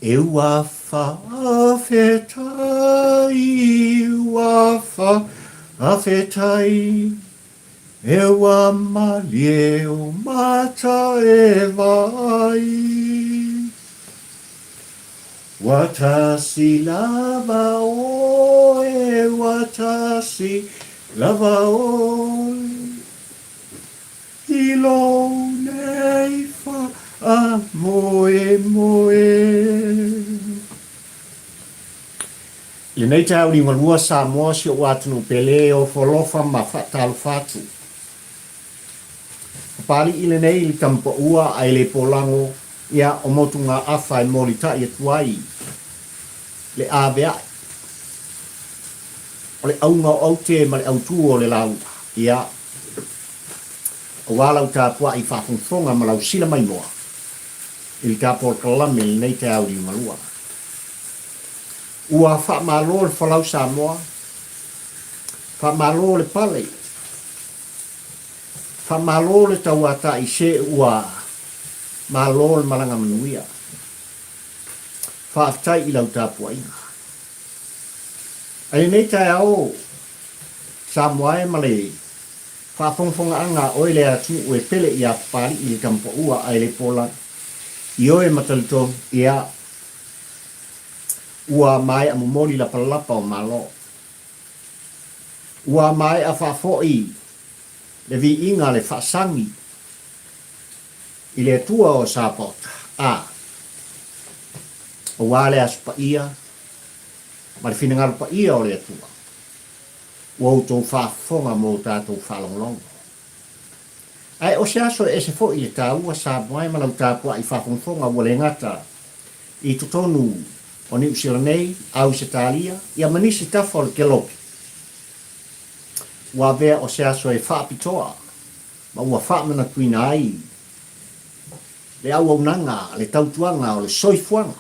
E ua faafetai, ua faafetai, e ua malie o mata e vaai. Ua tasi lava oe, ua tasi lava oe. I lou nei faamoemoe. I lenei taeao liugalua Samoa si ou atunuu pele e ofo alofa ma faatalofa atu. Papalii lenei i le tamapaua ae le polago ia o motugaafa e molitai atu ai le aveae o le auga o aute ma le autu o le lauga ia Aua lau tapuai faafogafoga ma lau sila maimoa i le ta polokalame i lenei taeao liugalua. Ua faamalo le folau Samoa, faamalo le pale, faamalo le tauatai se ua malo le malaga manuia. Faafetai i lau tapuaiga. Ae lenei taeao Samoa e ma le Faafogafogaaga a oe le atunuu e pele iā Papalii le tamapaua ae le pola i oe ma talitonu ia ua maea momoli lapalapa o Malo. Ua maea faafoi le viiga le faasagi i le Atua o Sapaota a aua le Aso Paia ma le finagalo paia o le Atua. Ua outou faafofoga mo tatou faalogologo. Ae o se aso e ese foi le taua Samoa e ma lau tapuai faafogafoga ua le gata i totonu o Niu Sila nei, Ausetalia, ia ma nisi tafa o le kelope. Ua avea o se aso e faapitoa ma ua faamanatuina ai le auaunaga, le tautuaga o le soifuaga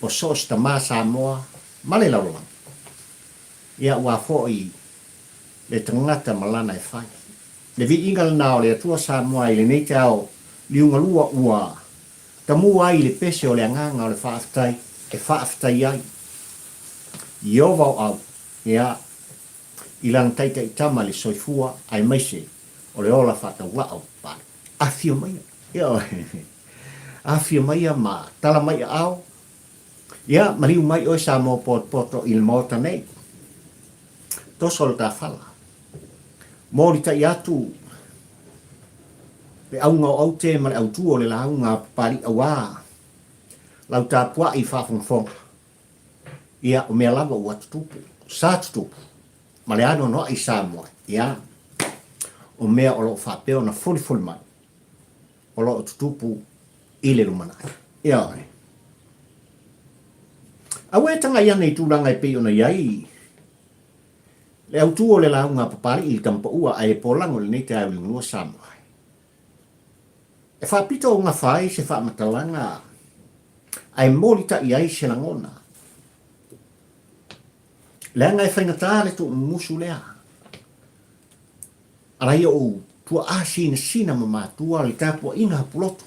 o so o se tama Samoa ma le lalolagi. Ia ua foi le tagata ma lana e fai. Le viiga lena o le Atua Samoa i lenei taeao liugalua ua tamua ai le pese o le agaga o le faafetai e faafetai ai Ieova o au, ia, i lana taitaitama i le soifua aemaise o le ola faatauvaa o Papalii. Afio maia, ioe, afio maia ma tala mai aao Ia, maliu mai oe Samoa potopoto i le Maota nei. Toso le tafala. Molitai atu le auga o aute ma le autu o le lauga a Papalii auā lau tapuai faafogafoga. Ia, o mea lava ua tutupu, sa tutupu, ma le anoanoai i Samoa, ia, o mea o lo o faapea ona folifoli mai. o lo o tutupu i le lumanai. Ioe. Aua e tagai ane i tulaga e pei ona i ai le autū o le lauga a Papalii i le Tamapaua ae polago i lenei taeao i Liugalua Samoa. E faapito o gafa ai se faamatalaga ae molitai ai se lagona. Leaga e faigata le tuumumusu lea. Ala ia ou tuaa sinasina ma matua le tapuaiga hapuloto.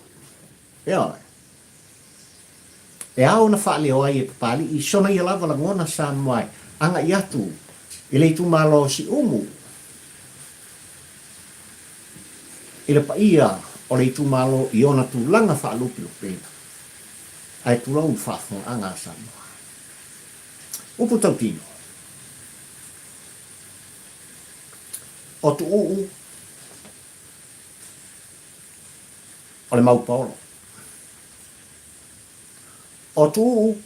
Ioe. E ao ona faaleo ai e Papalii sona ia lava lagona Samoa e agai atu i le itumalo o Siumu i le paia o le itumalo i ona tulaga faalupelupeina. Ae tulou le faafofogaaga a Samoa. Upu tautino. O Tuuu o le mau paolo. O Tuuu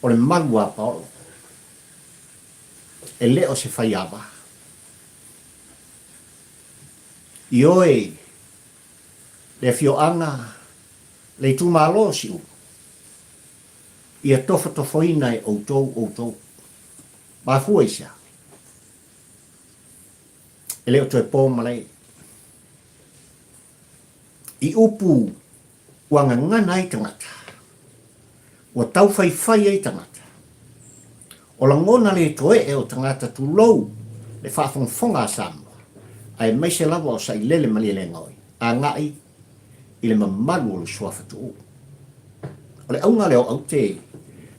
o le malu a paolo. E le o se faiava. Ioe le afioaga, le itumalo o Siumu, ia tofotofoina e outou outou. Mafua i se a? E le o toe po malae. I upu ua gagana ai tagata, ua taufaifai ai tagata, o lagona le toe'e o tagata tulou le faafogafoga a Samoa, aemaise lava o Sailele Malielegaoi, agai i le mamalu o le Suafa Tuuu. O le auga lea o aute,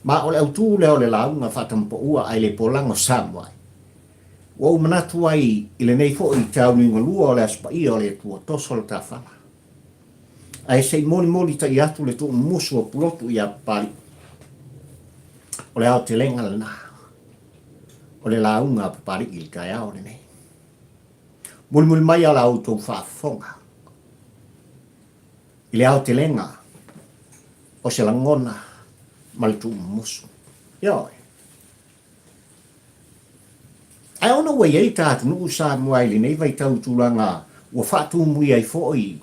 ma o le autū lea o le lauga faatamapaua ae le polago Samoa ai. Ua ou manatu ai i lenei foi tauniugalua o le Aso Paia o le Atua toso le tafala. Ae se i molimoli tai atu le tuumumusu o Pulotu iā Papalii. O le aotelega lena o le lauga a Papalii i le taeao lenei. Mulimuli mai a la outou faafofoga i le aotelega o se lagona ma le tuumumusu. Ioe. Ae ona ua i ai ta atunuu Samoa i lenei vaitau i tulaga ua faatumuia ai foi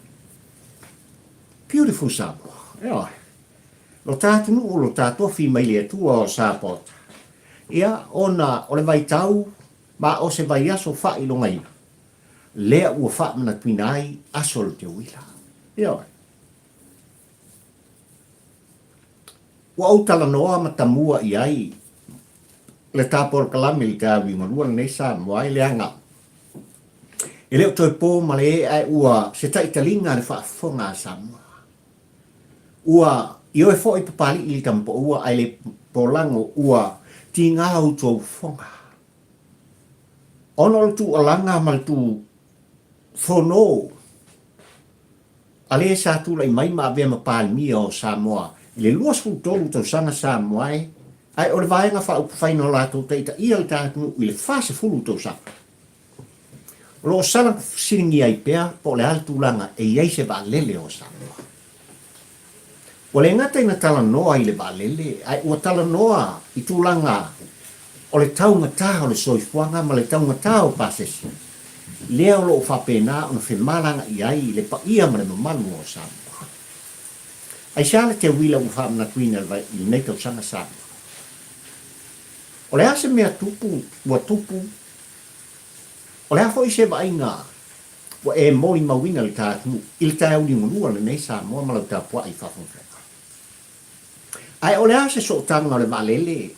Beautiful Samoa. Ioe. Lo ta atunuu, lo ta tofi mai le Atua o Sapaota. Ia, ona o le vaitau ma o se vaiaso faailogaina, lea ua faamanatuina ai aso o le teuila. Ioe. Ua ou talanoa ma tamua i ai le ta polokalame i le taeao liugalua lenei Samoa ai leaga e le o toe po ma le ee ae ua se taitaliga le faafofoga a Samoa. Ua ioe foi Papalii i le tamapaua ae le polago ua tiga outou fofoga. Ona o le tuualaga ma le tu fono a le sa tulai mai ma avea ma Palemia o Samoa i le 23 tausaga Samoa e, ae o le Vaega Faaupufai na latou taitaia le ta atunuu i le 40 tausaga. O lo o sala fesiligia ai pea po o le a le tulaga e i ai se vaalele o Samoa. Ua le gata ina talanoa i le vaalele, ae ua talanoa i tulaga o le taugata o le soifuaga ma le taugata o pasese, lea o lo o faapena ona femalaga'i ai le paia ma le mamalu o Samoa. Aisea le teuila ua faamanatuina i lenei tausaga Samoa? O le a se mea tupu ua tupu? O le a foi se vaaiga ua e molimauina i le ta atunuu i le taeao liugalua lenei Samoa ma lau tapuai faafogafoga? Ae o le a se sootaga o le vaalele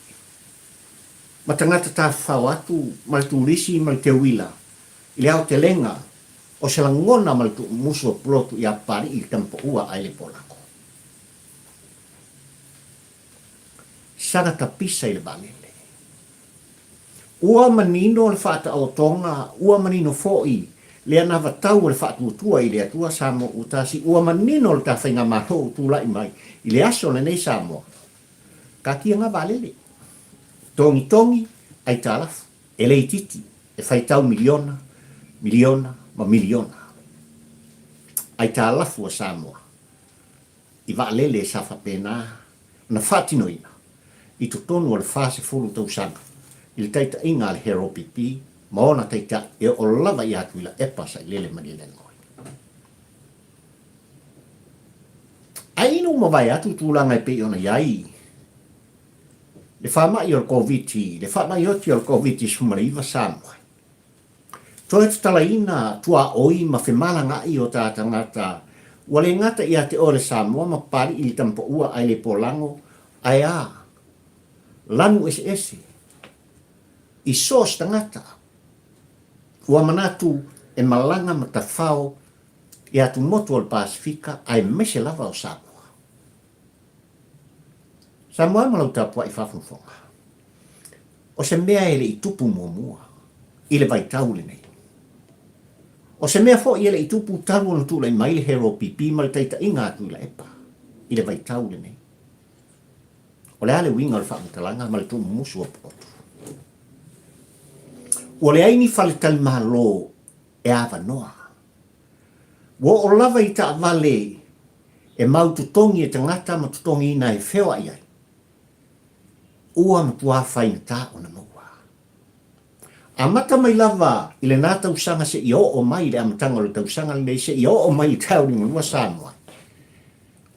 ma tagata tafafao atu ma le turisi ma le teuila i le aotelega o se lagona ma le tuumusu o Pulotu iā Papalii i le tamapaua ae le polako? Saga tapisa i le vaalele. Ua manino le faataotoga, ua manino foi le anavatau o le faatuatua i le Atua Samoa ua tasi, ua manino le ta faigamalo ua tulai mai i le aso lenei Samoa. Taatia nga vaalele, togitogi, aitalafu, e le itiiti, e faitau miliona, miliona ma miliona. Aitalafu a Samoa i vaalele sa faapena ona faatinoina i totonu o le 40 tausaga i le taitaiga a le HEROPP ma ona taitai e oo lava ia Tuilaepa Sailele Malielegaoi. Ae ina ua mavae atu tulaga e pei ona i ai le faamai o le Koviti, le faamai oti o le Koviti-19 Samoa, Toe tatalaina tuaoi ma femalagaai o ta tagata ua le gata ia te oe le Samoa ma Papalii i le tamapaua ae le polago ae a lanu eseese i so o se tagata ua manatu e malaga ma tafao i atumotu o le Pasefika aemaise lava o Samoa. Samoa ma lau tapuai faafogafoga. O se mea e le i tupu muamua i le vaitau lenei. O se mea foi e le i tupu talu ona tulai mai le HEROPP ma le taitaiga a Tuilaepa i le vaitau lenei. O le a le uiga o le faamatalaga ma le tuumumusu o Pulotu? Ua leai ni faletalimalo e avanoa. Ua oo lava i taavale e mau totogi e tagata ma totogiina e feoai ai. Ua matuā faigata ona maua. Amata mai lava i lenā tausaga seia oo mai i le amataga o le tausaga lenei seia oo mai i le taeao liugalua Samoa,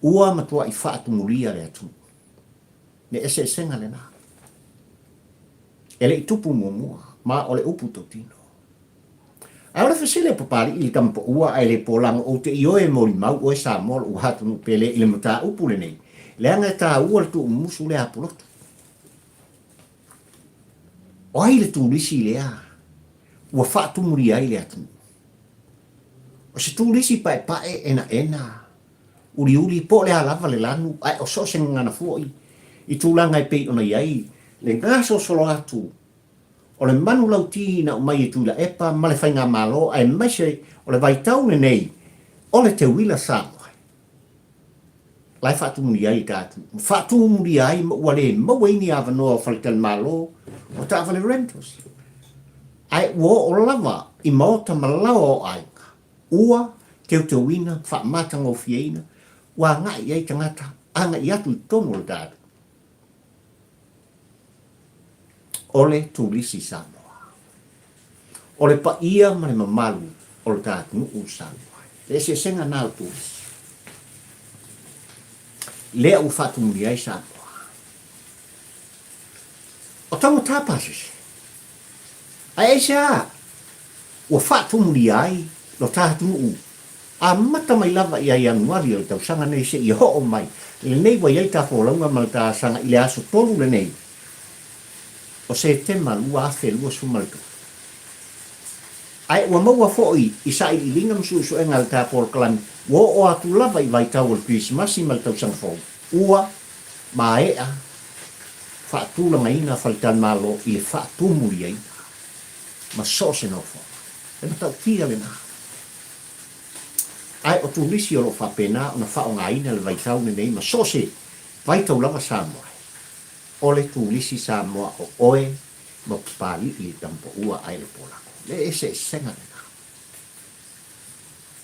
ua matuaʻi faatumulia le atunuu. Le eseesega lenā. E le i tupu muamua, ma o le upu tautino. Ae o le fesili a Papalii i le tama paua ae le polago ou te ioe molimau oe Samoa lou atunuu pele i le mataupu lenei, leaga e taua le tuumumusu lea a Pulotu. O ai le turisi lea ua faatumulia ai le atunuu? O se turisi paepae enaena. uliuli, po o le a lava le lanu, ae o so o se gagana foi i tulaga e pei ona i ai le gasolosolo atu o le manulauti na aumai e Tuilaepa ma le Faigamalo aemaise o le vaitau lenei o le teuila Samoa la e faatumulia ai le tatou ma faatumulia ai ma ua le maua ai ni avanoa o faletalimalo o taavale rentals ae ua oo lava i maota ma laoa o aiga ua teuteuina faamatagofieina ua agai i ai tagata agai atu i totonu o le tatou O le turisi Samoa. O le paia ma le mamalu o le ta atunuu Samoa. Le eseesega na o turisi. Lea ua faatumulia ai Samoa. O taugata pasese. Ae aisea ua faatumulia ai lo ta atunuu Amata mai lava ia Ianuari o le tausaga nei seia oo mai lenei ua i ai ta folauga ma le ta asaga i le aso 3 lenei o Setema 2023. Ae ua maua foi i sailiiliga ma suesuega a le ta polokalame ua oo atu lava i vaitau o le Kerisimasi ma le tausaga fou ua maea faatulagaina faletalimalo i le faatumuliaina ma so o se nofoaga. E matautia lena. Ae o turisi o lo o faapena ona faaaogaina le vaitau lenei ma so o se vaitau lava Samoa. O le turisi Samoa o oe ma Papali'i le Tamapaua ae le Polako. Le eseesega lena.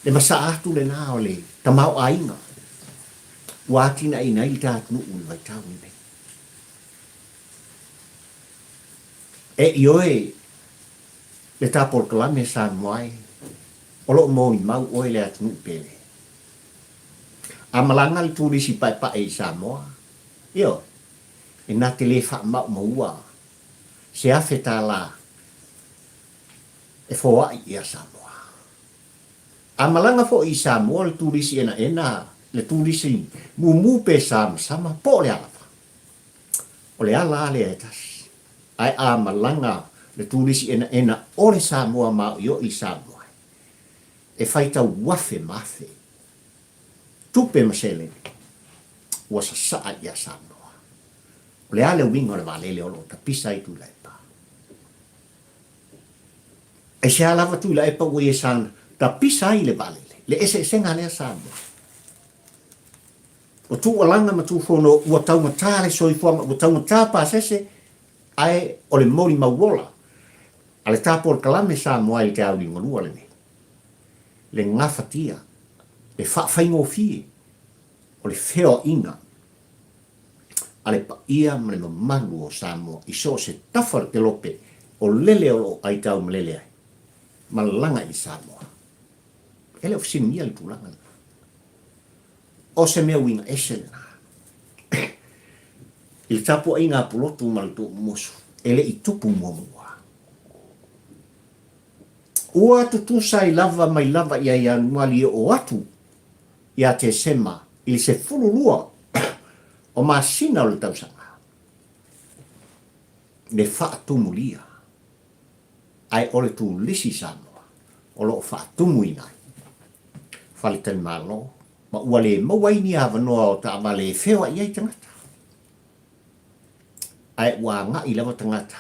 Le masaa atu lena o le tamaoaiga ua atinaeina ai le ta atunuu i le vaitau lenei. E ioe Le ta polokalame Samoa e, o lo o molimau oe le atunuu pele. A malaga le turisi paepae i Samoa, ioe, e na te le faamaumauua se $1000 e foai ia Samoa. A malaga foi i Samoa le turisi enaena, le turisi mumu pe samasama po o le a lava, o le ala a lea e tasi. Ae a malaga le turisi enaena o le Samoa maoioi i Samoa, e faitau afe ma afe tupe ma seleni ua sasaa ia Samoa. O le a le uiga o le vaalele o lo o tapisa ai Tuilaepa? Aisea lava Tuilaepa ua ia sana tapisa ai le vaalele? Le eseesega lea Samoa. O tuualaga ma tufono ua taugata le soifuaga, ua taugata pasese, ae o le molimau ola a le ta polokalame Samoa i le Te Ao Liugalua lenei, le gafatia, le faafaigofie o le feoaiga a le paia ma le mamalu o Samoa i so o se tafa o le kelope o lele o lo o aitau malele ai, malaga i Samoa. E le o fesiligia le tulaga lena. O se mea uiga ese lena. I le tapuaiga a Pulotu ma le Tuumusu, e le i tupu muamua. Ua tutusa ai lava mai lava ia Ianuali e oo atu ia Tesema i le 12 o masina o le tausaga, le faatumulia. Ae o le turisi Samoa o lo o faatumuina ai faletalimalo ma ua le maua ai ni avanoa o taavale e feoai ai tagata. Ae ua agai lava tagata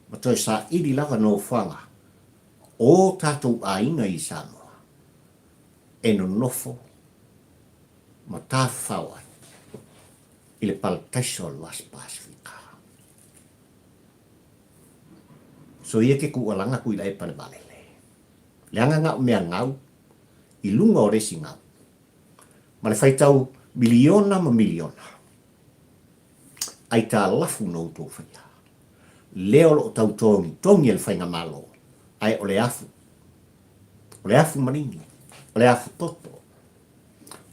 ma toe saili lava nofoaga o tatou aiga i Samoa e nonofo ma tafafao ai i le palataiso o le West Pasifika. Soia ke kuʻalaga kui lae pale valele. Leaga ga'u mea gau i luga o le isi gau. Ma le faitau miliona ma miliona. Aitalafu no outou faia. Lea o lo o tau togitogi e le faigamalo, ae o le afu. O le afu maligi. O le afu toto.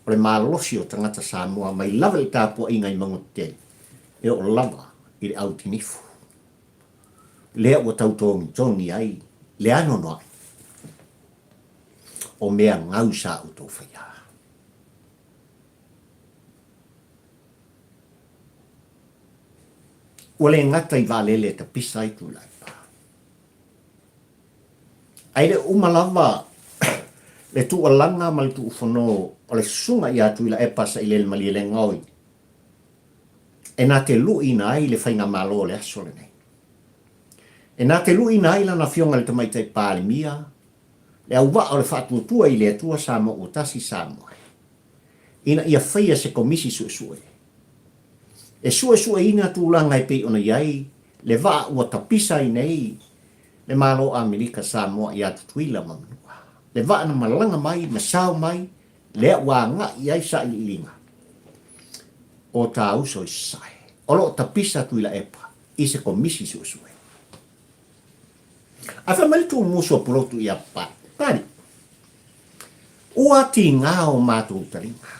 O le malosi o tagata Samoa mai lava i le tapuaiga i Mauga Tetele e oo lava i le au tinifu. Lea ua tau togitogi ai le anoanoai o mea gau sa outou faia. Ua le gata i vaalele e tapisa ai Tuilaepa. Ae le o uma lava Le tuualaga ma le tuufono o le susuga ia Tuilaepa Sailele Malielegaoi e na te luiina ai le Faigamalo o le aso lenei. E na te luiina ai lana Afioga i le Tamaitai Palemia, le auvaa o le Faatuatua i le Atua Samoa ua Tasi Samoa, ina ia faia se Komisi Suesue e suesueina tulaga e pei ona i ai le vaa ua tapisa ai nei le Malo Amerika Samoa ia Tutuila ma Manua. Le vaa na malaga mai ma sao mai lea ua agai i ai sailiiliga o ta uso i Sasae. O lo o tapisa Tuilaepa i se Komisi Suesue. Ae fai mai le tuumusu a Pulotu ia Papali, Ua tiga o matou taliga.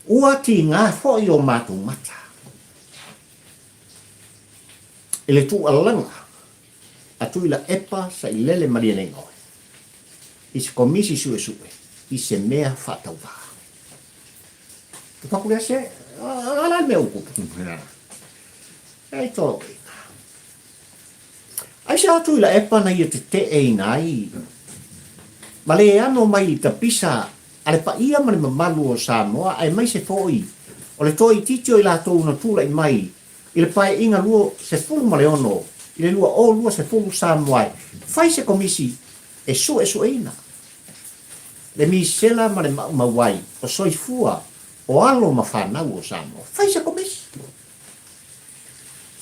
Ua tiga foi o matou mata. I le tuualaga a Tuilaepa Sailele Malielegaoi i se Komisi Suesue i se mea faatauvaa. Te paku lea se, a la le mea upu. Ei toloina. Aisea Tuilaepa na ia teteeina ai ma le ano mai i tapisa a le paia ma le mamalu o Samoa aemaise foi o le toaitiiti o i latou na tulai mai i le Paeaiga 16 i le 2020 Samoa e fai se komisi e suesueina le misela ma le maumau ai o soifua o alo ma fanau o Samoa. Fai se komisi.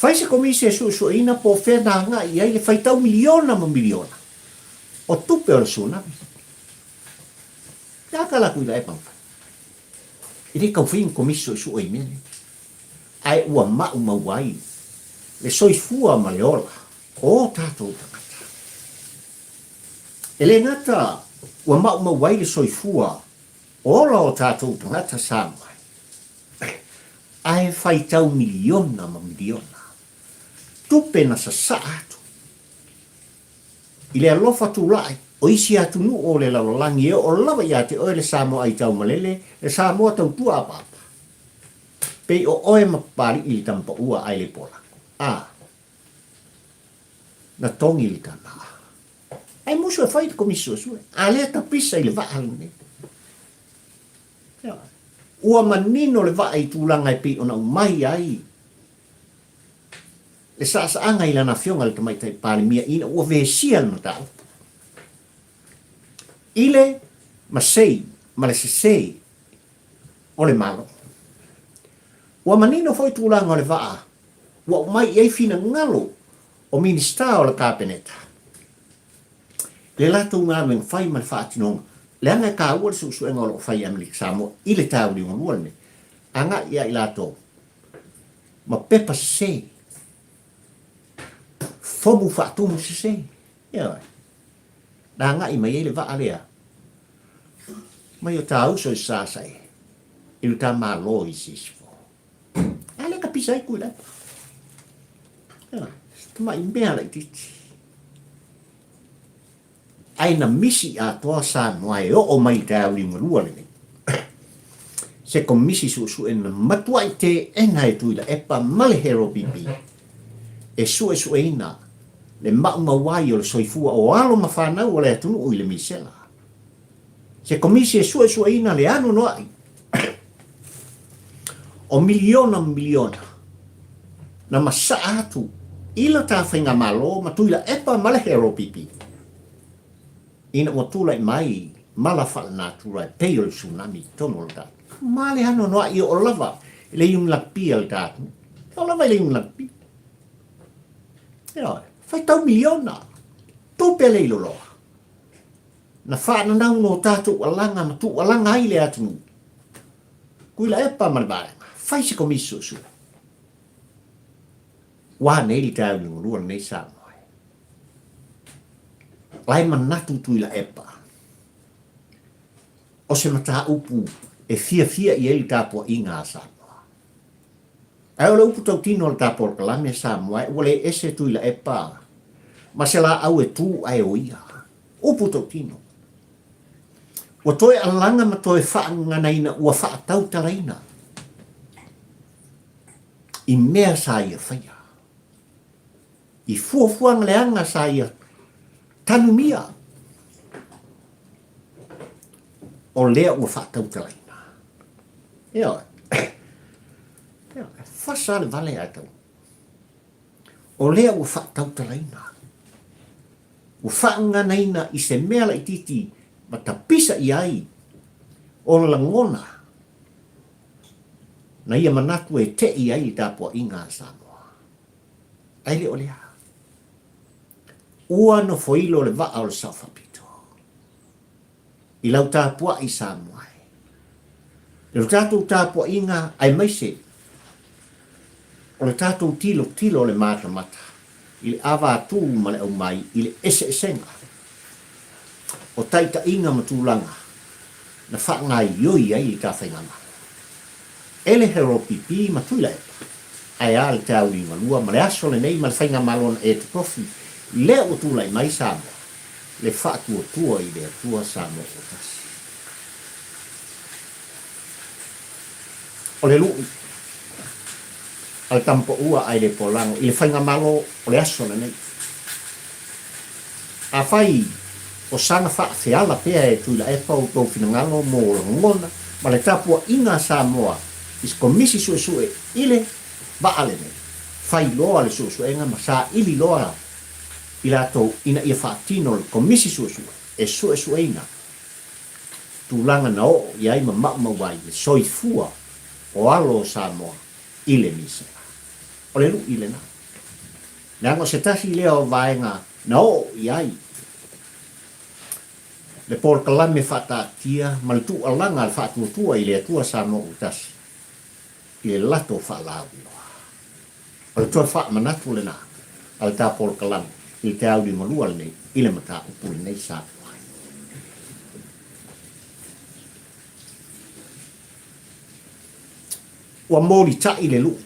Fai se komisi e suesueina po o fea na agai i ai le faitau miliona ma miliona o tupe o le tsunami. Ia ka latou i lae pangafai. E le tau fai ni komisi suesue i mea nei. Ae ua maumau ai le soifua ma le ola o o tatou tagata. E le gata ua maumau ai le soifua ola o tatou tagata Samoa, ae faitau miliona ma miliona tupe na sasaa atu i le alofa tulai o isi atunuu o le lalolagi e oo lava ia te oe le Samoa aitaumalele, le Samoa tautua apaapa. Pei o oe ma Papali'i le tama paua ae le polaku. A. Na togi le tama. Ae musu e fai le komisi suesue. A lea tapisa i le vaa lenei. Ua manino le vaa i tulaga e pei ona aumai ai le saasaaga i lana afioga i le Tamaitai Palemia ina ua vesia le mataupu i le masei ma le sese o le Malo. Ua manino foi tulaga o le vaa ua aumai i ai finagalo o Minisita o le Kapeneta le latou galuega fai ma le faatinoga, leaga e taua le suesuega o lo o fai e Amerika Samoa i le tauliugalua lenei, agai ia i latou ma pepa sese, fomu faatumu sese, ioe, na agai mai ai le vaa lea mai o ta uso i Sasae i lo ta Malo i Sisifo. A lea ka pisa ai Tuilaepa. Ioe, se tamai mea laitiiti. Ae na misi atoa Samoa e oo mai i le taeao liugalua lenei. Se komisi suesue na matuai teena e Tuilaepa ma le HRPP e suesueina le maumau ai o le soifua o alo ma fanau o le atunuu i le misela. Se komisi e suesueina le anoanoai o miliona ma miliona na masaa atu i la ta faigamalo ma Tuilaepa ma le HRPP ina ua tulai mai mala faalenatura e pei o le tsunami i totonu o le ta ma le anoanoai e oo lava i le iuni lakapi a le ta atunuu. E oo lava i le iuni lakapi. Ioe, faitau miliona, tupe le iloloa. Na faananau no tatou alaga ma tuualaga ai le atunuu. Tuilaepa ma le vaega, fai se komisi suesue. Ua nei le taeao liugalua lenei Samoa e. La e manatu Tuilaepa o se mataupu e fiafia i ai le tapuaiga a Samoa. Ae o le upu tautino a le ta polokalame a Samoa e ua le ese Tuilaepa ma se laau e tu ae o ia. Upu tautino. Ua toe alaga ma toe faagaganaina ua faatautalaina i mea sa ia faia. I fuafuaga leaga sa ia tanumia. O lea ua faatautalaina. Ioe. Ioe. Fasa le vale ae tau. O lea ua faatautalaina. Ua faaganaina i se mea laitiiti ma tapisa i ai ona lagona na ia manatu e tei ai le tapuaiga a Samoa. Ae le o lea. Ua nofoilo le vaa o le Sao Faapito i lau tapuai Samoa e. I lo tatou tapuaiga aemaise o le tatou tilotilo o le matamata i le avatū ma le aumai i le eseesega o taitaiga ma tulaga na faagaioi ai le ta faigamalo. E le Heropipi ma Tuilaepa, ae a le Teauliugalua ma le aso lenei ma le faigamalo na e totofi lea ua tulai mai Samoa, le faatuatua i le Atua Samoa ua tasi. O le luʻi a le tamapaua ae le polago i le faigamalo o le aso lenei. Afai o saga faafeala pea e Tuilaepa outou finagalo mo lagona ma le tapuaiga a Samoa i se Komisi Suesue i le vaa lenei, fai loa le suesuega ma saili loa i latou ina ia faatino le Komisi Suesue e suesueina tulaga na oo i ai ma maumau ai le soifua o alo o Samoa i le misela. O le luʻi lena. Leaga o se tasi lea o vaega na oo i ai le polokalame faataatia ma le tuualaga a le Faatuatua i le Atua Samoa ua tasi i le lato faalauiloa. O le toe faamanatu lena a le ta polokalame i le teaulimalua lenei i le mataupu lenei Samoa. Ua molitai le luʻu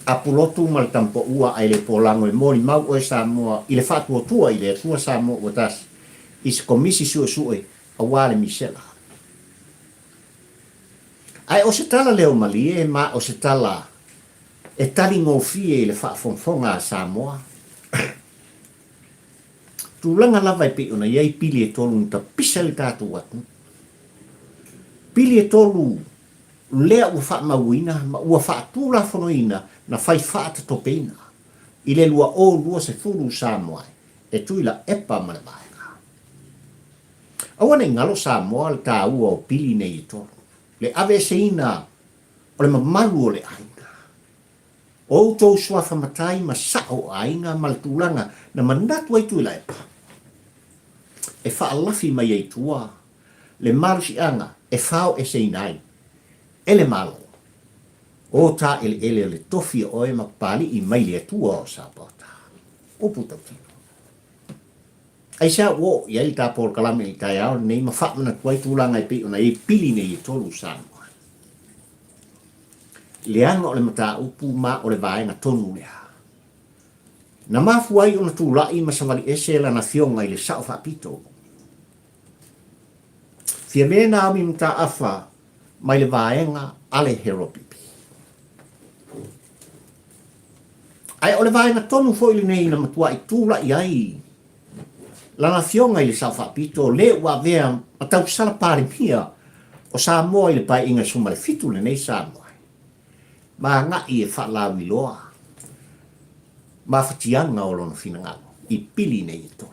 a Pulotu ma le Tamapoua ae le polago e molimau oe Samoa i le faatuatua i le Atua Samoa ua tasi i se Komisi Suesue aua le Misela. Ae o se tala leo malie ma o se tala e taligofie i le faafogafoga a Samoa. Tulaga lava e pei ona i ai pili e tolu na tapisa i le tatou atunuu. Pili e tolu lea ua faamauina ma ua faatulafonoina na fai faatatopeina i le 2020 Samoa e Tuilaepa ma le Vaega. Aua ne i galo Samoa le taua o pili nei e tolu, le aveeseina o le mamalu o le aiga. O outou suafa matai ma sao o aiga ma le tulaga na manatu ai Tuilaepa e faalafi mai ai tua le malosiaga e faoeseina ai e le Malo o taeleele o le tofi o oe ma Papalii mai le Atua o Sapaota. Upu tautino. Aisea ua oo i ai le ta polokalame i le taeao lenei ma faamanatu ai tulaga e pei ona i ai pili nei e tolu Samoa? Leaga o le mataupu ma o le vaega tonu lea. Na mafua ai ona tulai ma savali ese lana afioga i le Sao Faapito. Fiame Naomi Mataafa mai le vaega a le Heropipi. Ae o le vaega tonu foi lenei na matuai tulai ai lana afioga i le Sao Faapito le ua avea ma tausala Palemia o Samoa i le Paeaiga 17 lenei Samoa ma agai e faalauiloa mafatiaga o lona finagalo i pili nei e tolu.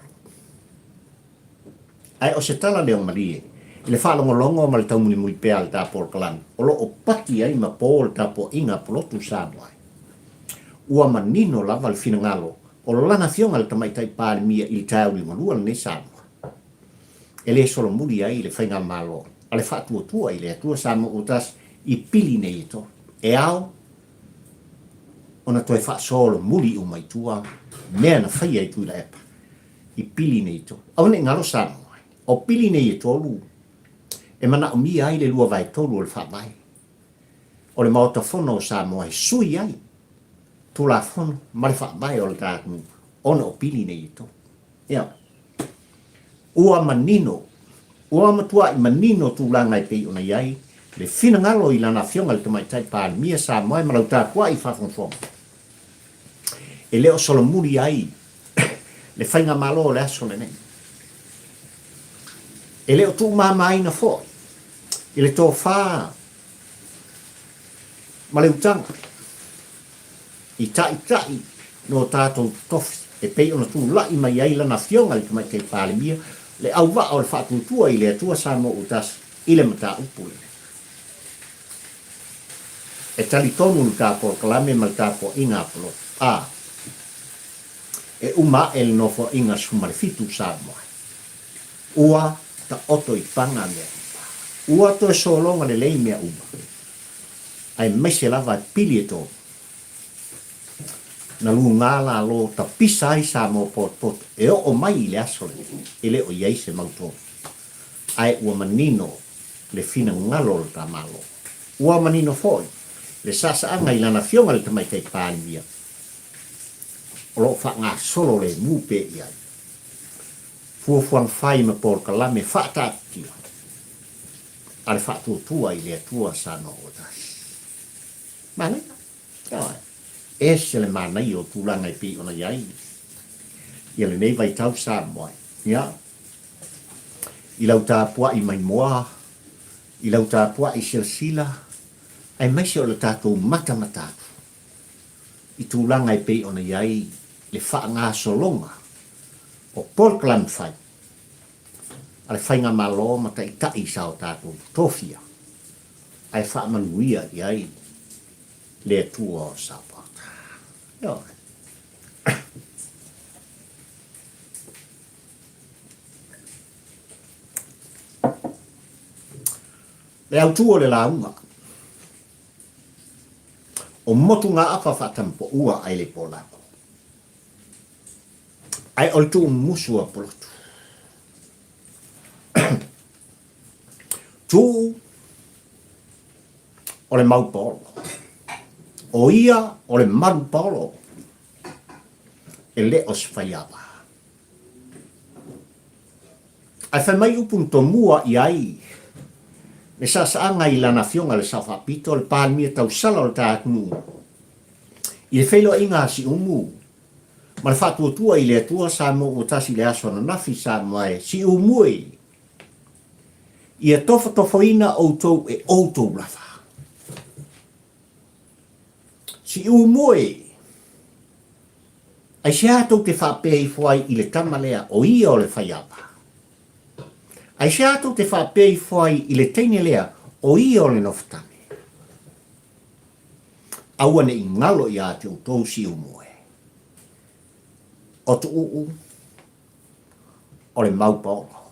Ae o se tala leo malie i le faalogologo ma le taumulimuli pea a le ta polokalame o lo o pati ai ma po le tapuaiga a Pulotu Samoa. Ua manino lava le finagalo o lana afioga le Tamaitai Palemia i le taeao liugalua lenei Samoa e le solomuli ai le faigamalo a le faatuatua i le Atua Samoa ua tasi i pili nei e tolu e ao ona toe faasolomuli uma i tua mea na faia i Tuilaepa i pili nei e tolu. Aua ne i galo Samoa, o pili nei e tolu e manaomia ai le luavaetolu o le Faavae o le Maota Fono o Samoa e sui ai Tulafono ma le Faavae o le ta atunuu ona o pili nei e tolu. Ia, ua manino, ua matuai manino tulaga e pei ona i ai le finagalo i lana Afioga i le Tamaitai Palemia Samoa e ma lau tapuai faafogafoga e le o solomuli ai le faigamalo o le aso lenei. E le o tuumamaina foi i le tofa ma le utaga i taitai no tatou totofi e pei ona tulai mai ai lana Afioga i le Tamaitai Palemia, le auvaa o le Faatuatua i le Atua Samoa ua Tasi i le mataupu lenei. E talitonu le ta polokalame ma le tapuaiga a Polotu A e uma ae le Nofoaiga 17 Samoa ua taoto i paga mea uma. Ua toe sologa lelei mea uma, aemaise lava e pili e tolu. Na luga lalo tapisa ai Samoa potopoto e oo mai i le aso lenei e le o i ai se mau tonu. Ae ua manino le finagalo o le ta Malo. Ua manino foi le saasaaga i lana Afioga i le Tamaitai Palemia o lo o faagasolo lemu pea i ai fuafuaga fai ma polokalame faataatitia a le Faatuatua i le Atua Samoa ua Tasi. Manaia. Ioe. Ese le manaia o tulaga e pei ona i ai ia lenei vaitau Samoa. Ia, i lau tapuai maimoa, i lau tapuai silasila, aemaise o le tatou matamata atu i tulaga e pei ona i ai le faagasologa o polokalame fai a le Faigamalo ma Taitai sa o tatou tofia ae faamanuia i ai le Atua o Sapaota. Ioe. Le autu o le lauga. O motugaafa faatamapoua ai le polako. Ae o le tuumusu a Polotu. Tuu o le mau paolo. O ia o le malu paolo e le o se faiava. Ae fai mai upu na tomua i ai le saasaaga i lana afioga le Sao Faapito, le Palemia tausala o le ta atunuu, i le feiloaiga a Siumu ma le faatuatua i le Atua Samoa ua tasi i le aso ananafi Samoa e Siumu e ia tofotofoina outou e outou lava. Siumu e Aisea tou te faapea ifo ai i le tama lea o ia o le faiava? Aisea tou te faapea ifo ai i le teine lea o ia o le nofotane? Aua ne i galo ia te outou siumu e. O Tuuu o le mau paolo.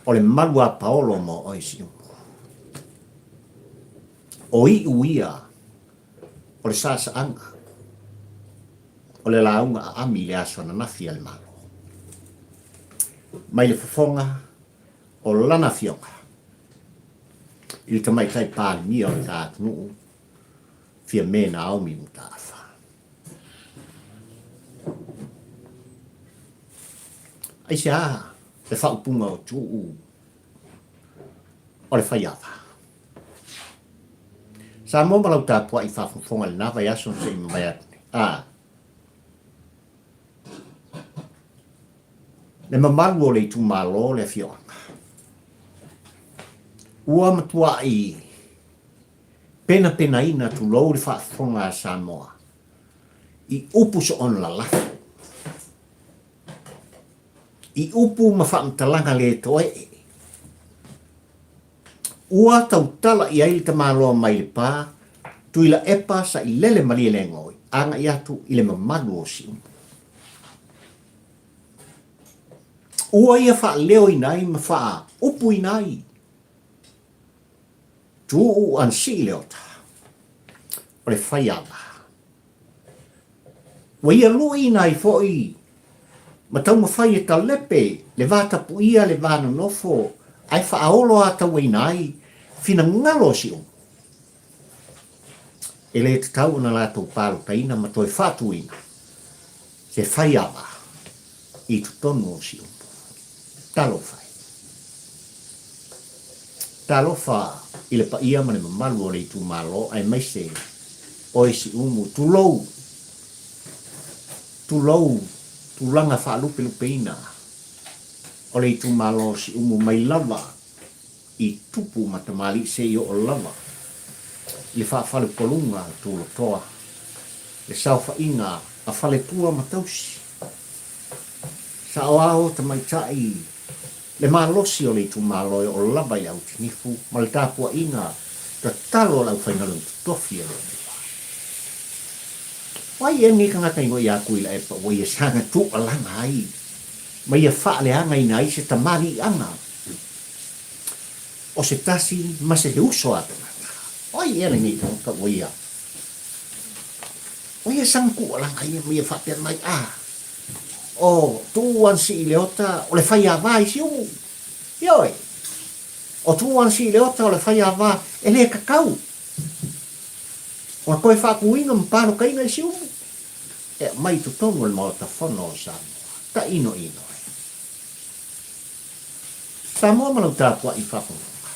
O le malu a paolo mo oe siumu. O iu ia o le saasaaga o le lauga aami i le aso ananafi a le Malo. Mai le fofoga o lana afioga i le Tamaitai Palemia o le ta atunuu, Fiame Naomi Mataafa. Aisea le faaupuga o Tuuu o le faiava? Samoa ma lau tapuai faafofoga i lena vaiaso na se i mavae atu nei. A. Le mamalu o le itumalo le afioaga. Ua matuai penapenaina tulou le faafofoga a Samoa i upu soona lalafo, i upu ma faamatalaga le toe'e. Ua tautala i ai le tamaloa mai le pa, Tuilaepa sailele Malielegaoi agai atu i le mamalu o Siumu. Ua ia faaleoina ai ma faaupuina ai Tuuu Ansii Leota o le faiava. Ua ia luiina ai foi ma taumafai e talepe le va tapuia le va nonofo ae faaolo atauaina ai finagalo o Siumu. E le tatau ona latou palotaina ma toe faatuina se faiava i totonu o Siumu. Talofa e. Talofa i le paia ma le mamalu o le itumalo aemaise oe Siumu, tulou, tulou tulaga faalupelupeina. O le itumalo o Siumu mai lava i tupu ma tamalii seia oo lava i le faafalepoluga a Tulotoa, le saofaiga a faletua ma tausi, saoao tamaitai, le malosi o le itumalo e oo lava i le autinifu ma le tapuaiga tatalo a le aufaigaluega totofi a le Atua. O ai ea lenei tagata i igoa ia Tuilaepa ua ia saga tuualaga ai ma ia faaleagaina ai se tamaliiaga o se tasi ma se uso a tagata? O ai ea lenei tagata ua ia ua ia saga tuualaga ia ma ia faapea mai, A, o Tuuu Ansiileota o le faiava i Siumu? Ioe, o Tuuu Ansiileota o le faiava e le tatau ona toe faatuina ma palotaina i Siumu e aumai i totonu o le Maota Fono o Samoa. Tainoino e. Samoa ma lau tapuai faafogafoga.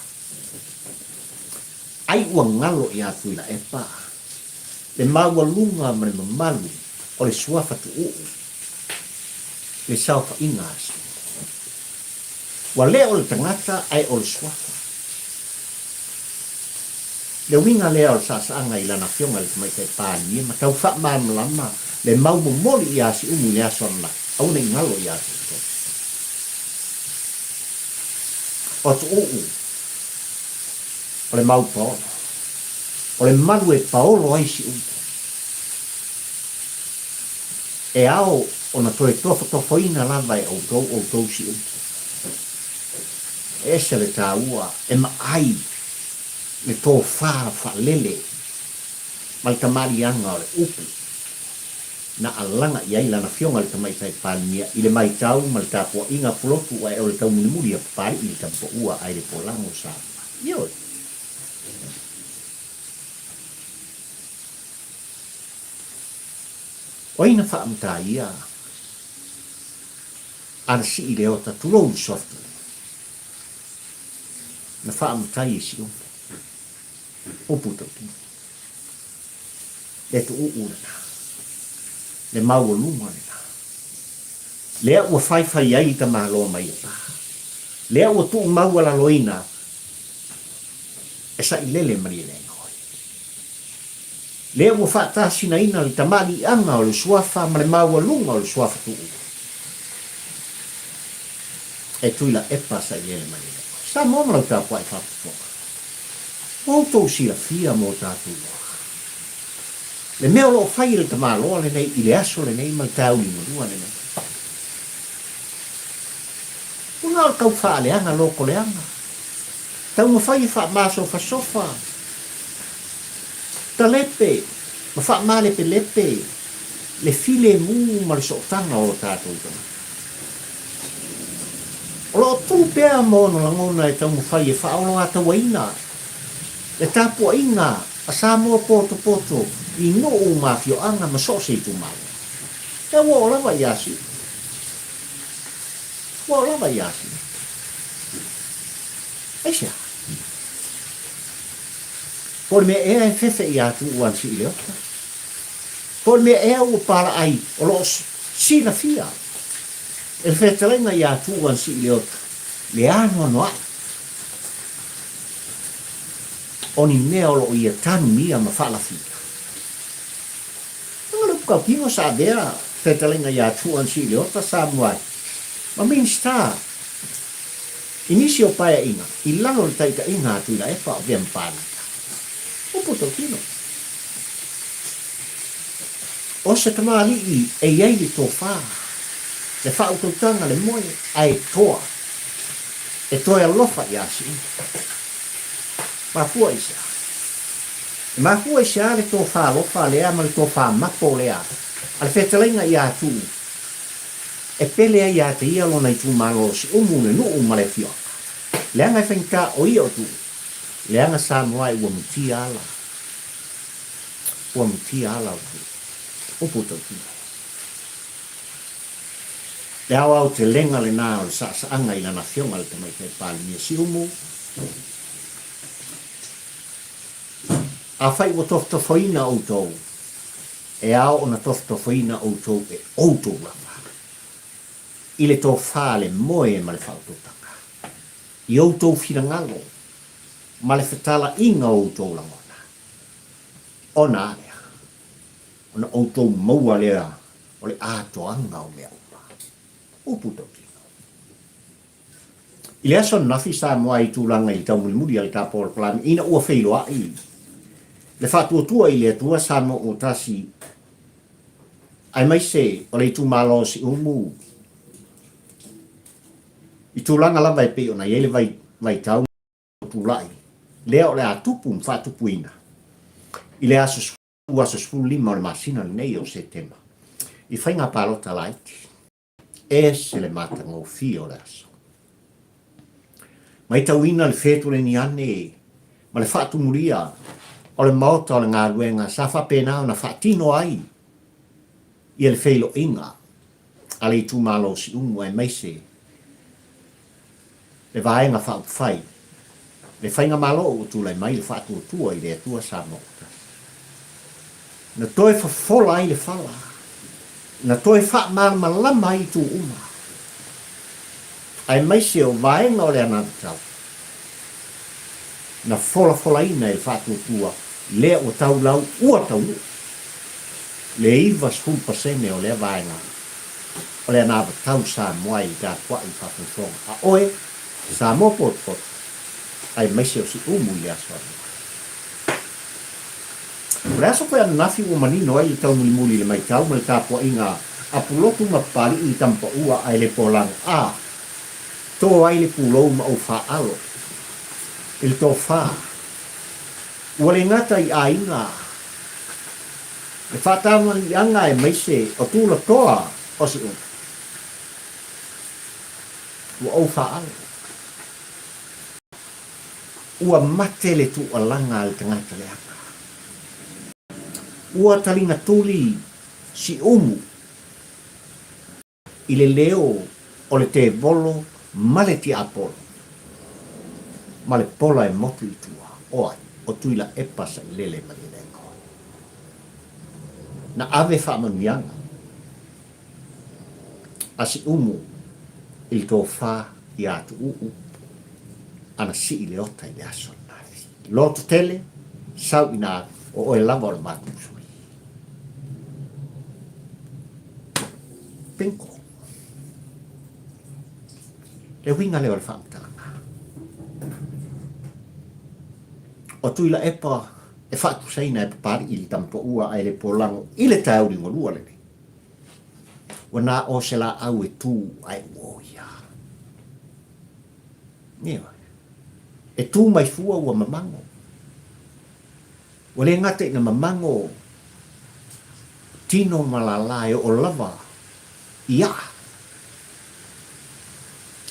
Ai ua galo ia Tuilaepa le maualuga ma le mamalu o le suafa tuuu le saofaiga a Siumu. Ua le o le tagata ae o le suafa. Le uiga lea o le saasaaga i lana afioga i le Tamaitai Palemia ma tau faamalamalama le mau momoli ia Siumu i le aso ananafi, aua ne i galo ia te outou. O Tuuu, o le mau paolo, o le malu e paolo ai Siumu. E ao ona toe tofotofoina lava e outou outou Siumu. E ese le taua e maai le tofa faalele ma le tamaliiaga o le upu na alaga i ai lana Afioga i le Tamaitai Palemia i le maitau ma le tapuaiga pulotu ae o le taumulimuli a Papalii i le Tamapaua ae le Polago Samoa. Ioe. O ai na faamataia ana sii le ota tulou le soft na faamatai e Siumu upu tautino le tuuu lena le maualuga lena lea ua faifai ai tamaloa mai e pa lea ua tuu maualaloina e sailele malieleaga oi. Lea ua faatasinaina le tamaliiaga o le suafa ma le maualuga o le suafa tuua. E Tuilaepa sailele mai e Lepa. Samoa ma lau tapuai faafofoga. Ua outou silafia mo tatou loa. Le mea o lo o fai e le tamaloa lenei i le aso lenei ma le taeao limalua lenei. Ua na o le tau faaleaga lotoleaga. Taumafai e faamasofasofa Talepe ma faamalepelepe le filemu ma le sootaga o tatou tagata. O lo o tu pea ma ona lagona e taumafai e faaoloatauaina le tapuaiga a Samoa potopoto i nuu ma afioaga ma so o se itumalo. Ea ua oo lava i Asia. Ua oo lava i Asia. Aisea? Po o le mea ea e fefe ia Tuuu Ansiileota? Po o le mea ea ua palaai o lo o silafia e le fetalaiga ia Tuuu Ansiileota le anoanoai o ni mea o lo o ia tanumia ma faalafia? Leaga le upu tautino sa avea fetalaiga ia Tuuu Ansiileota sa muai ma Minisita I nisi o paeaiga, i lalo o le taitaiga a Tuilaepa o Vea Mapalita. Upu tautino. O se tamalii e i ai le tofa, le faautautaga, le moe, ae toa, e toe alofa iā Siumu. Mafua i se a? E mafua i se a le tofa alofa lea ma le tofa mapo lea a le fetalaiga iā Tuu E pele ai ia te ia lona itumalo o Siumu, le nuu ma le afioaga. Leaga e faigata o ia o Tuuu. Leaga Samoa e ua mutia ala. Ua mutia ala o Tuuu. Upu tautino. Le aoaotelega lena o le saasaaga i lana afioga le Tamaitai Palemia Siumu. Afai ua tofotofoina outou E ao ona tofotofoina outou e outou lava. i le tofa, le moe ma le faautautaga, i outou finagalo ma le fetalaiga o outou lagona, ona a lea, ona outou maua lea o le atoaga o mea uma. Upu tautino. I le aso ananafi, Samoa i tulaga i le taumulimuli a le tapolapalami ina ua feiloai le faatuatua i le Atua Samoa ua tasi aemaise o le itumalo o Siumu i tulaga lava e pei ona i ai le vaitau tulai lea o le a tupu ma faatupuina i le aso aso 15 o le masina lenei o Setema i faiga palota laiti. Ese le matagofie o le aso. Maitauina le fetuleni ane ma le faatumulia o le maota o le galuega sa faapena ona faatino ai ia le feiloaiga a le itumalo o Siumu aemaise le Vaega Faaupufai, le Faigamalo ua tulai mai le faatuatua i le Atua Samoa ua tasi. Na toe fofola ai le fala, na toe faamalamalama ai itu uma, aemaise o vaega o le anavatau, na folafolaina e le faatuatua lea ua taulau ua taunuu le 90% o lea vaega o le anavatau Samoa i le tapuai i faafogafoga a oe Samoa potopoto aemaise o Siumu i le aso ananafi. O le aso foi ananafi ua manino ai le taumulimuli i le maitau ma le tapuaiga a Pulotu ma Papali'i i Tamapaua ae le Polago a to ai le pulou ma ou faaalo i le tofa ua le gata i aiga le faataualiaga aemaise o tulatoa o Siumu. Ua ou faaalo. Ua mate le tuualaga a le tagata leaga. Ua taliga tuli Siumu i le leo o le tevolo ma le tiapolo ma le pola e motu i tua, o ai, o Tuilaepa Sailele Malielegaoi. Na ave faamanuiaga a Siumu i le tofa ia Tuuu ana sii le ota i le aso ananafi. Loto tele, sau ina o oe lava o le matou sui. Bingo. Le uiga lea o le faamatalaga. O Tuilaepa e faatusaina e Papali'i i le tamapaua ae le polago i le taeao liugalua lenei. Ua na o se laau e tu ae uoia. Ioe. E tu mai fua ua mamago. Ua le gata ina mamago tino ma lala e oo lava i aʻa,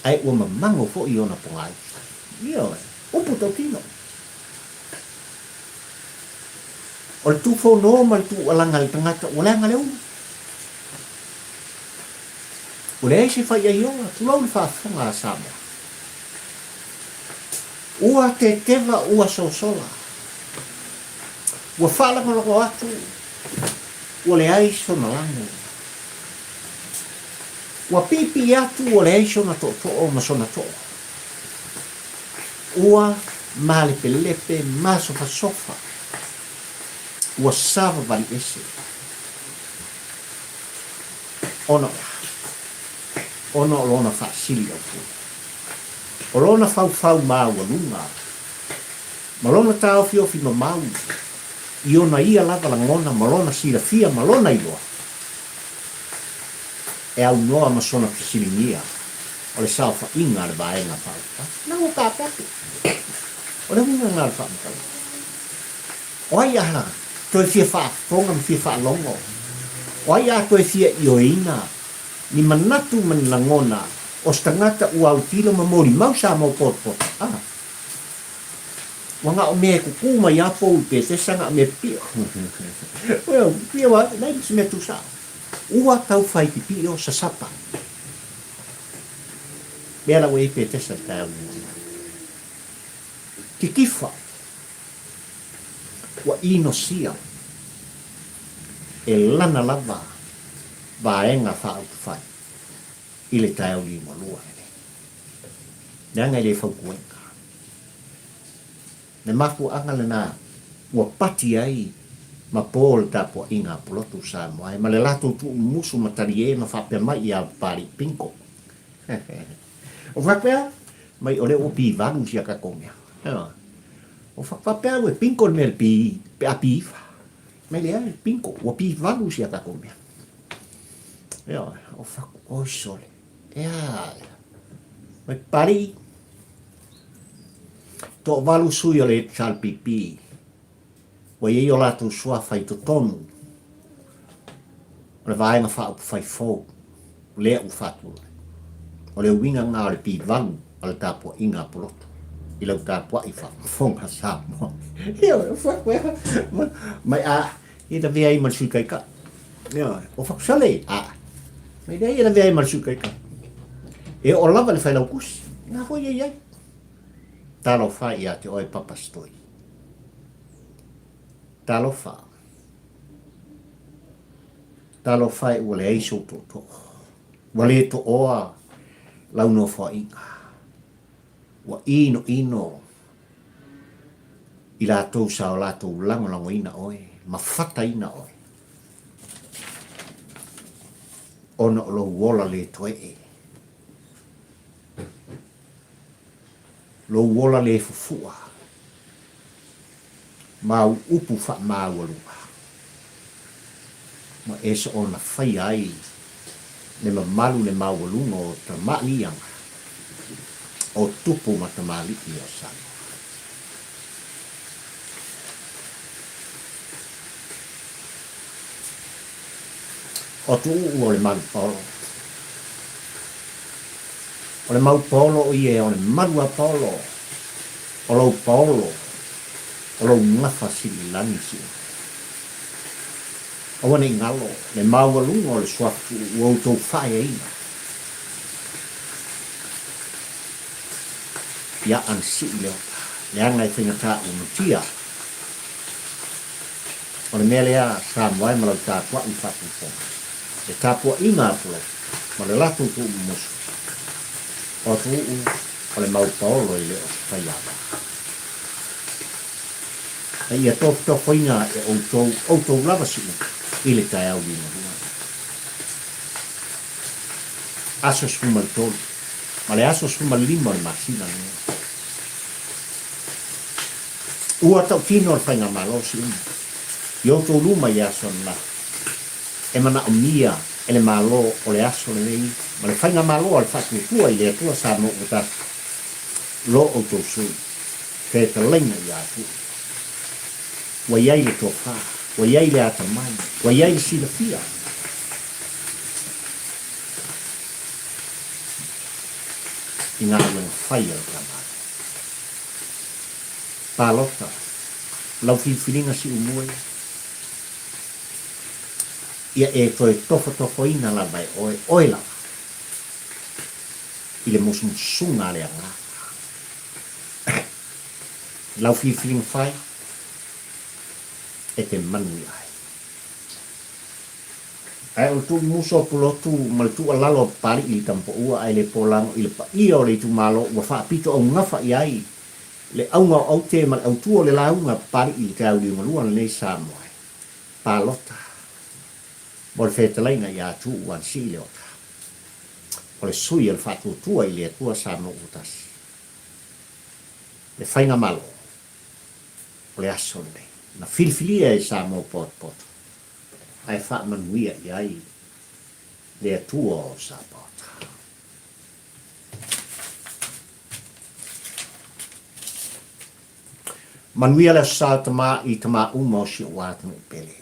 ae ua mamago foi i ona pogaifi. Ioe, upu tautino. O le tufono ma le tuualaga a le tagata ua leaga le ulu. Ua leai se faiai ola, tulou le faafofoga a Samoa. Ua teteva ua sosola. Ua faalagolago atu ua leai sona lago. Ua piipii atu ua leai sona tootoo ma sona too. Ua malepelepe masofasofa. Ua savavali ese. Ona o le a? Ona o lona faasili aupuni. O lona faufau maualuga ma lona taofiofi mamau i ona ia lava lagona ma lona silafia ma lona iloa, e aunoa ma sona fesiligia o le saofaiga a le Vaega Faaupufai. Na ua taape atu. O le uiga lena o le faamatalaga. O ai a toe fia faafofoga ma fia faalogo? O ai a toe fia ioeina ni manatu ma ni lagona o se tagata ua autilo ma molimau Samoa potopoto? A. Ua na o mea e kukū mai a pou i Petesa na o mea pipio. Well, pipio a, nei se mea tūsao. Ua tau whai pipio sasapa. Mea la ua i Petesa le taeao nei. Kikifa. Ua inosia e lana lava vaega faaupufai. i le taeao liugalua lenei. Leaga e le fautuaina. Le mafuaaga lena ua pati ai ma po le tapuaiga a Pulotu Samoa e ma le latou tuumumusu ma talie ma faapea mai ia Papalii Pinko. O faapea mai o lea ua pivalu sia tatou mea. O faapea au e pinko le mea le pi pe a piiva. Mai leai, pinko, ua pivalu sia tatou mea. Ioe, o faku, oi sole, e a ia. Mai Papalii, Toavalu sui o le HRPP ua i ai o latou suafa i totonu o le Vaega Faaupufai fou lea ua faatulai. O le uiga lena o le pivalu a le tapuaiga a Pulotu i lau tapuai faafofoga Samoa. Ioe, o fatu e mai a i lavea ai ma le Sui Taitai. Ioe, o fatu sale a mai leai e lavea ai ma le Sui Taitai. E oo lava i le Failautusi, na foi e i ai. Talofa ia te oe Papa Stoi. Talofa. Talofa e ua leai sou tootoo. Ua le tooa lau nofoaiga. Ua inoino i latou sa o latou lagolagoina oe ma fataina oe ona o lou ola le toe'e. Lou ola le fufu'a ma au upu faamaualuga, ma e soona faia ai le mamalu le maualuga o tamaaliiaga o tupu ma tamalii o Samoa. O Tuuu o le malu paolo. O le mau paolo o ia o le malu a paolo, o lou paolo, o lou gafa sililagi siumu. Aua ne i galo le maualuga o le suafa Tuuu ua outou faaeaina ia Anasii Leota, leaga e faigata ua matia. O le mea lea, Samoa e ma lau tapuai faafogafoga, le tapuaiga a Pulotu ma le latou tuumumusu, o Atuuu o le mau paolo e le o se faiava. A ia tofotofoina e outou, outou lava siuga i le taeao liugalua. Aso 13 ma le aso 15 o le masina lenei. Ua tautino le Faigamalo Siumu i outou luma i le aso ananafi. E manaomia e le Malo o le aso lenei ma le Faigamalo a le Faatuatua i le Atua Samoa ua tasi lo outou sui fetalaiga ia Atua. Ua i ai le tofa, ua i ai le atamai, ua i ai le silafia. I galuega fai a le ta Malo. Palota, lau filifiliga siumue, ia e toe tofotofoina lava e oe, oe lava, i le musumusuga a le Agaga. Lau filifiliga fai, e te manuia ai. Ae o le tuumusu o Pulotu ma le tuualalo a Papali'i i le Tamapaua ae le polago i le paia o le itumalo ua faapito augafa i ai le auga o aute ma le autu o le lauga a Papali'i i le taeao liugalua lenei Samoa e palota mo le fetalaiga ia Tuuu Anasii Leota o le sui o le Faatuatua i le Atua Samoa ua tasi le Faigamalo o le aso lenei na filifilia e Samoa potopoto ae faamanuia i ai le Atua o Sapaota. Manuia le Aso Sa Tama i tama uma o si ou atunuu pele.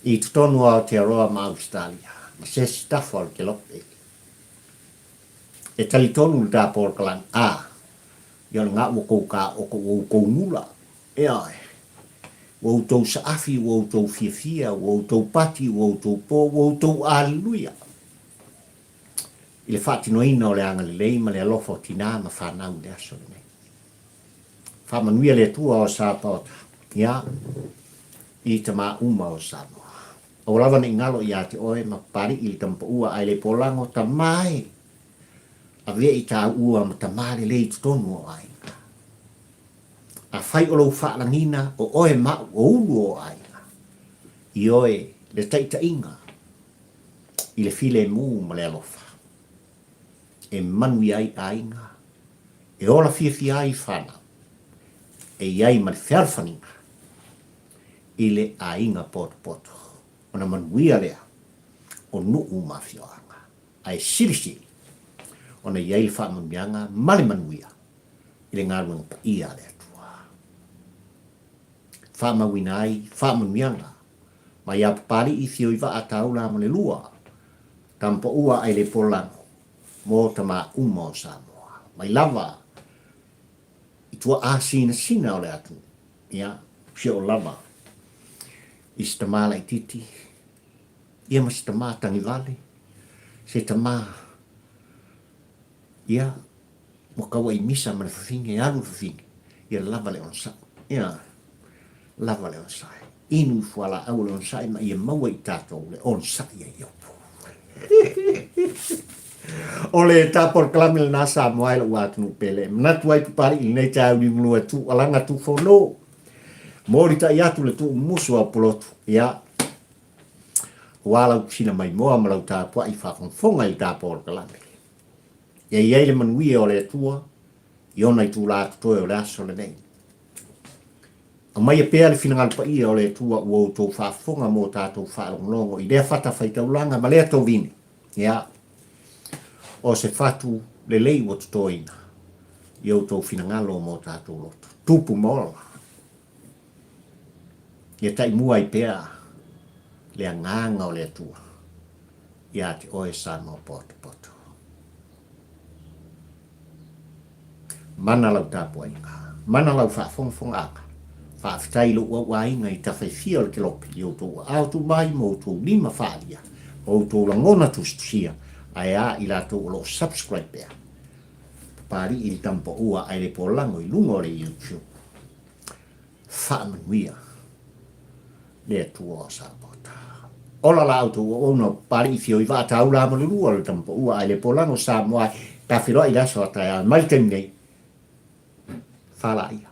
I totonu o Aotearoa ma Ausetalia, ma se isi tafa o le kelope. E talitonu le ta polokalame, a, ia o le ga ua kou ka o ko ua outou gula. Ioe. Ua outou saafi, ua outou fiafia, ua outou pati, ua outou po, ua outou aleluia i le faatinoina o le agalelei ma le alofa o tinā ma fanau i le aso lenei. Faamanuia le Atua o Sapaota, ia, i tamā uma o Samoa. Aua lava ne i galo ia te oe ma Papali'i le tamapaua ae le polago, tama e! Avea i tāua ma tama lelei i totonu o aiga. Afai o lou faalagiga o oe ma au o ulu o aiga, ioe le taitaiga i le filemu ma le alofa, e manuia ai aiga, e ola fiafia ai fanau, e i ai ma le fealofaniga i le aiga potopoto, ona manuia lea o nuu ma afioaga. Ae silisili ona i ai le faamanuiaga ma le manuia i le galuega paia a le Atua. Faamauina ai faamanuiaga mai ia Papali'i Fioivaa Taula ma le Lua, Tamapaua Ailepolago mo tama uma o Samoa. Mai lava i tuaa sinasina o le atunuu, ia, si oo lava i se tama laitiiti, ia ma se tama tagivale, se tama, ia, ua tauai misa ma le fafine, e alu le fafine, ia lava le onosai, ia, lava le onosai. Inu i fualaau o le onosai ma ia maua i tatou le onosai a Iopu. O le ta polokalame lena Samoa e lou atunuu pele. E manatu ai Papali'i i lenei taeao liugalua e tuualaga tuufono. Molitai atu le tuumumusu a Pulotu. Ia, aua lau sina maimoa ma lau tapuai faafogafoga i le ta polokalame. Ia i ai le manuia o le Atua i ona itula totoe o le aso lenei. Aumaia pea le finagalo paia o le Atua ua outou faafofoga mo tatou faalogologo i lea fatafaitaulaga ma lea tovine. Ia, o se fatu lelei ua totoina i outou finagalo mo tatou loto. Tupu ma ola. Ia taimua ai pea le agaga o le Atua ia te oe Samoa potopoto. Mana lau tapuaiga, mana lau faafogafogaaga. Faafetai i lou auaiga i tafa e fia o le kelope, i outou aao tumai ma outou lima faaalia, ma outou lagona tusitusia, ae a i latou o lo o subscribe pea. Papali'i le tamapaua ae le polago i luga o le YouTube. Faamanuia le Atua o Sapota. Ola la outou auauna o Papali'i Fio i Vaa Taula ma le Lua o le Tamapaua ae le polago Samoa e ta feiloai i le aso a taeao mai le taimi nei. Falaia.